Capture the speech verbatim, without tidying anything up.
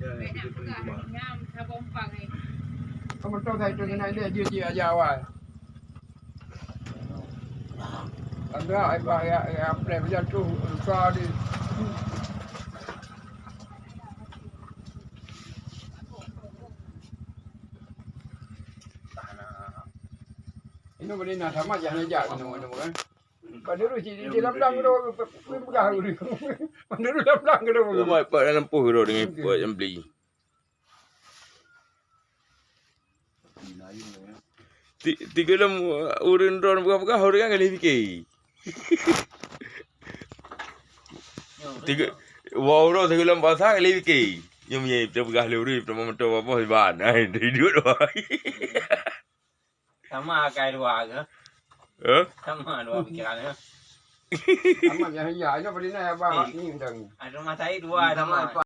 Bèk nak peugah, nyam saboh umpang, eh. Kamoe tahu saya tu kena dia, dia, dia aja awai. Tanda ai bah ya, ya, plek macam tu, luka di. Ini boleh nak sama jangan aja, ini, ini, kan? Padahal si di dalam blang tu, peugah dulu. Padahal dalam blang tu. Lemai pat dalam poh tu dengan pot yang beli. Ti-, tiga lom ureueng droen peugah-peugah, ureueng kan ka lheueh pike. Tiga, wah, ureueng tiga lom basa ka lheueh pike. Nyoe meunyoe peugah lé ureueng, peugah moto apa, iban. Ai, duek doang. Sama akai dua ke? Eh? Sama dua pikiran ke? Sama ya, ya, ini beri nak apa ni dan. Ada rumah saya dua sama.